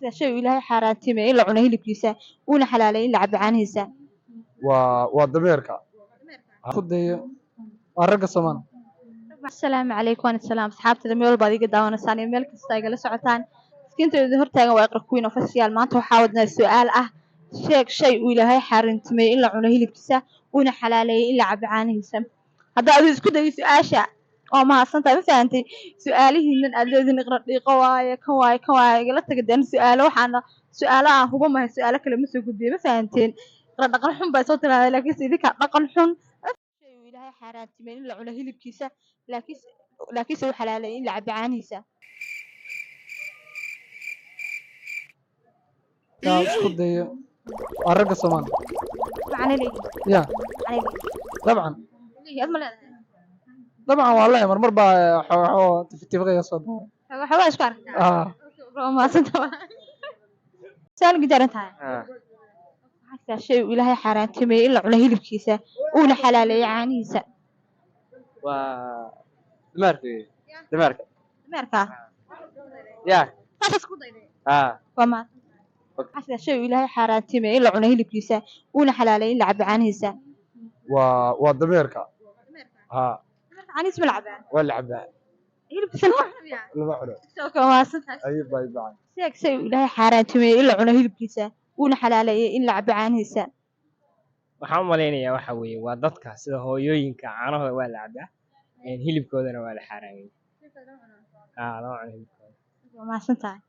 Sida shay uu Ilaahay xaaraantimeeyey in la cuno hilibkiisa, uuna xalaaleeyey in la cabo caanihiisa. Waa dameerka. Ku dayo waa ragga Soomaali. Asalaamu calaykum waan salaam asxaabtada meel walba aad iga daawanaysaan iyo meel kasta igala socotaan. Miskiintooda hortaagan waa Iqra Queen Official. Maanta waxaa wadnaa su'aal ah: sheeg shay uu Ilaahay xaaraantimeeyey in la cuno hilibkiisa, uuna xalaaleeyey in la cabo caanihiisa. Hadda adigu isku dayo su-aasha oo mahadsantahay. Ma fahantay su-aalihiinan aad leediin Iqra dhiiqo waaye, kan waaye, kan waaye, igala taga deen su-aalo. Waxaana su-aalo aan hubo mahay, su-aalo kale ma soo gudbiye. Ma fahanteen? Iqra dhaqan xun baa soo tiraahday, laakiinse idinkaa dhaqan xun. Shay uu Ilaahay xaaraantimeeyey in la cuno hilibkiisa, laakiinse uu xalaaleeyey in la cabo caanihiisa. Yaa isku dayo waa ragga Soomaali. Macna leeyihiin? Ya. Macna leeyihiin? Dabcan. Leeyihiin, ad ma leedahay? Dabcan waa leeyahay, marmar baa xooxoo tiftifiqaya soo baxay. Waxbaa isku aragtaa? Ah. Waa mahadsantahay. Su'aal gijaaran tahay. Waxaa shay uu Ilaahay xaaraantimeeyey in la cuno hilibkiisa, uuna xalaaleeyey caanihiisa. Waa dameerka wey. Dameerka. Dameerka? Ya. Saas isku dayday? Ha. Waa mahadsan. Waxaa shay uu Ilaahay xaaraantimeeyey in la cuno hilibkiisa, uuna xalaaleeyey in la cabo caanihiisa. Waa dameerka, ha. Dameerka caanihiisa ma la cabaa? Waa la cabaa. Hilibkiisa lama cuno miyaa? Lama cuno. Okay, waa mahadsantahay. Ayib bay bacay. Sheeg shay uu Ilaahay xaaraantimeeyey in la cuno hilibkiisa, uuna xalaaleeyey in la cabo caanihiisa. Waxaan u malaynayaa waxa weeye waa dadka sida hooyooyinka, caanahooda waa la cabaa, hilibkoodana waa la xaaraameeyey. Haa, lama cuno hilibkooda. Waa mahadsantahay.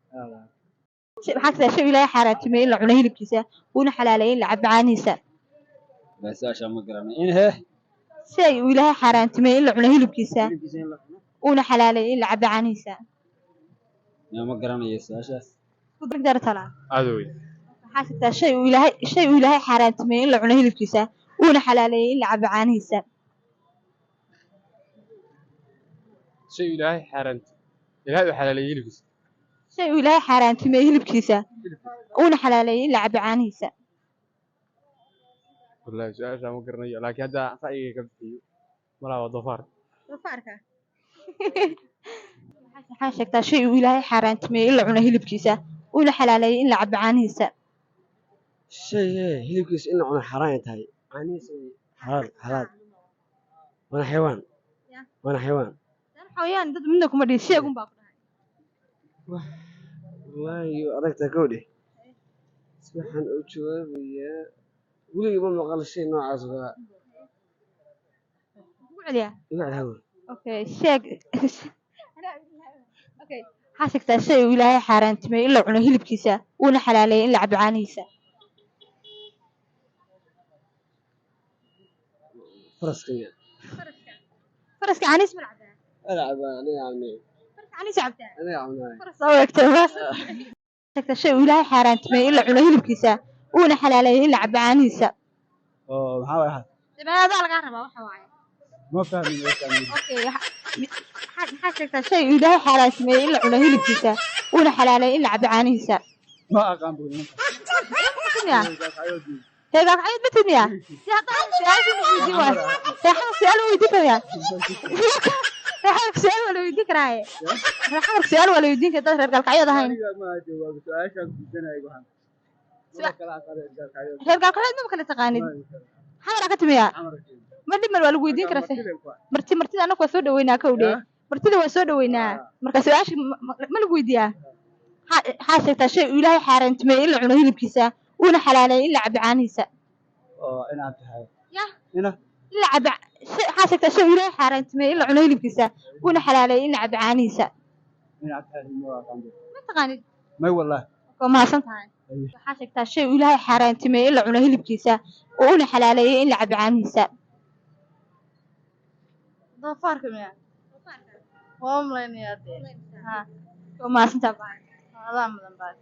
Maxaa sida shay uu Ilaahay xaaraantimeeyey in la cuno hilibkiisa, uuna xalaaleeyey in la cabo caanihiisa? Su-aasha ma garanay in hee. Shay uu Ilaahay xaaraantimeeyey in la cuno hilibkiisa, uuna xalaaleeyey in la cabo caanihiisa. Yaa ma garanayo su-aashaas. Ku dar talaa. Aad wey. Waxaa jirtaa shay uu Ilaahay xaaraantimeeyey in la cuno hilibkiisa, uuna xalaaleeyey in la cabo caanihiisa. Shay Ilaahay xaaraanti, Ilaahay uu xalaaleeyey hilibkiisa. Shay uu Ilaahay xaaraantimeeyey hilibkiisa, uuna xalaaleeyey in la cabo caanihiisa. Wallahi su-aasha ma garanayo, laakiin hadda ra'yiga ka bixiyo malaha waa doofaar. Doofaarka? Waxaa sheegtaa shay uu Ilaahay xaaraantimeeyey in la cuno hilibkiisa, uuna xalaaleeyey in la cabo caanihiisa. Shay hilibkiisa in la cuno xaaraan ay tahay, caanihiisa xalaal xalaal, waana xayawaan. Ya. Waana xayawaan. Xayawaan dad midna kuma dhihin, sheegun baa ku dhahay. Wallaahi adagtaa gabadhe, si waxaan u jawaabayaa weligii ma maqal shay noocaas oo kale ah. Kugu celiyaa? Iga celi. Okay, sheeg. Okay, waxaa sheegtaa shay uu Ilaahay xaaraantimeeyey in la cuno hilibkiisa, uuna xalaaleeyey in la cabo caanihiisa. Faraska miya? Faraska caanihiisa ma la cabaa? Ana cabaa, aniga cabnay. Faraska caanihiisa cabtaa? Aniga cabnay. Faras oo egtay. Sheegtaa shay uu Ilaahay xaaraantimeeyey in la cuno hilibkiisa, uuna xalaaleeyey in la cabo caanihiisa. Oo maxaa waay? Dabeedaa lagaa rabaa waxa waaye. Ma fahmin, ma fahmin. Okay, maxaa sheegtaa shay uu Ilaahay xaaraantimeeyey in la cuno hilibkiisa, uuna xalaaleeyey in la cabo caanihiisa? Ma aqaan bu. Miya heegaa cayid ma tidmiya? Si hadda su-aasha weydiin waay, reexada su-aal ma weydiin karaya? Reexada su-aal waa la weydiin karaaye, reexada su-aal waa la weydiin karaa dad reer Gaalkacyood ahayn. Ma jawaabo su-aashaan gudanay, waxaan kala aqaan. Reer Gaalkacyood maba kala taqaanid? Xamar ka timiya? Ma dhib mal, waa lagu weydiin karaa. Marti martida annagu waa soo dhaweynaa, kow dhe, martida waa soo dhaweynaa. Marka su-aasha ma lagu weydiiyaa? Waxaa sheegtaa shay uu Ilaahay xaaraantimeeyey in la cuno hilibkiisa, uuna xalaaleeyey in la cabo caanihiisa. Oo inaad tahay. Ya. Ina. In la cabo. Waxaa sheegtaa shay uu Ilaahay xaaraantimeeyey in la cuno hilibkiisa, uuna xalaaleeyey in la cabo caanihiisa. Inaad tahay ma aqaan. Ma taqaanid? May wallahi. Waa mahadsan tahay. Waxaa sheegtaa shay uu Ilaahay xaaraantimeeyey in la cuno hilibkiisa, oo uuna xalaaleeyey in la cabo caanihiisa. Doofaarka miya? Waa u malaynayaa dee. Ha. Waa mahadsantahay. Adaa mudan baa.